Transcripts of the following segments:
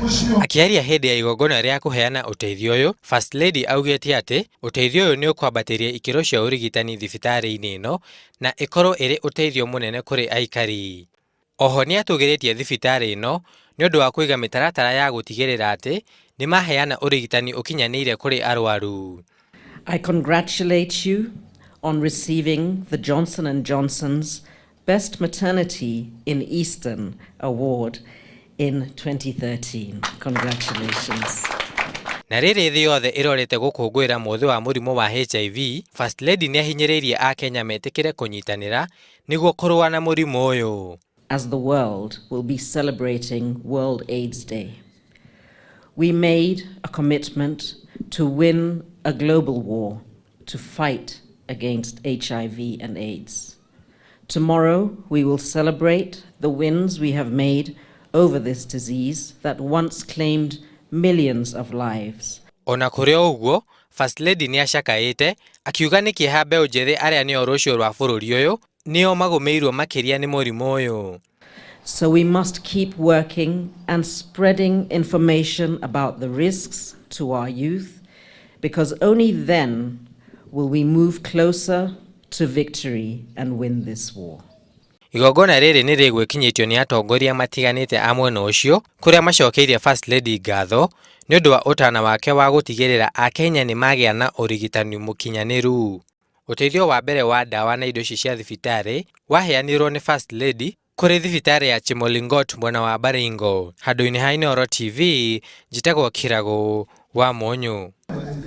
Akĩaria hĩndĩ ya igongona rĩa kũheana ũteithio ũyũ, First Lady augĩte atĩ ũteithio ũyũ nĩ ũkwambatĩria ikĩro cia ũrigitani thibitarĩ-inĩ ĩno na ĩkorwo ĩrĩ ũteithio mũnene kũrĩ aikari. Oho nĩatũgĩrĩtie thibitarĩ ĩno nĩ ũndũ wa kũiga mĩtaratara ya gũtigĩrĩra atĩ nĩ maheana ũrigitani ũkinyanĩire kũrĩ arwaru. I congratulate you on receiving the Johnson & Johnson's Best Maternity in Eastern Award in 2013. Congratulations. Na rĩrĩ thĩ yothe ĩrorete gũkũngũĩra mũthĩ wa mũrimũ wa HIV, First Lady nĩahinyĩrĩirie akenya metĩkĩre kũnyitanĩra nĩguo kũrũa na mũrimũ ũyũ. As the world will be celebrating World AIDS Day, we made a commitment to win a global war to fight against HIV and AIDS. Tomorrow, we will celebrate the wins we have made over this disease that once claimed millions of lives. Ona kũrĩ o ũguo, First Lady nĩacakaĩte akiuga nĩ kĩeha mbeũ njĩthĩ arĩa nĩo rũciũ rwa bũrũri ũyũ nĩo magũmĩirwo makĩria nĩ mũrimũ ũyũ. So we must keep working and spreading information about the risks to our youth, because only then will we move closer to victory and win this war. Igongona rĩrĩ nĩ rĩgwĩkinyĩtio nĩ atongoria matiganĩte a mwena ũcio kũrĩa macokeirie First Lady ngatho nĩ ũndũ wa ũtana wake wa gũtigĩrĩra akenya nĩ magĩa na ũrigitani mũkinyanĩru. Ũteithio wa mbere wa ndawa na indo ici cia thibitarĩ waheanirwo nĩ First Lady kũrĩ thibitarĩ ya Chemolingot mwena wa Baringo. Handũ-inĩ ha Inooro TV, njĩtagwo Kĩragũ wa Mũnyũ.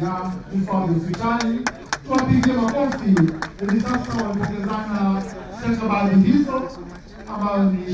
Ya vifaa vya hospitali. Tuwapigie makofi. Hivi sasa wamepokezana stakabadhi hizo ambayo ni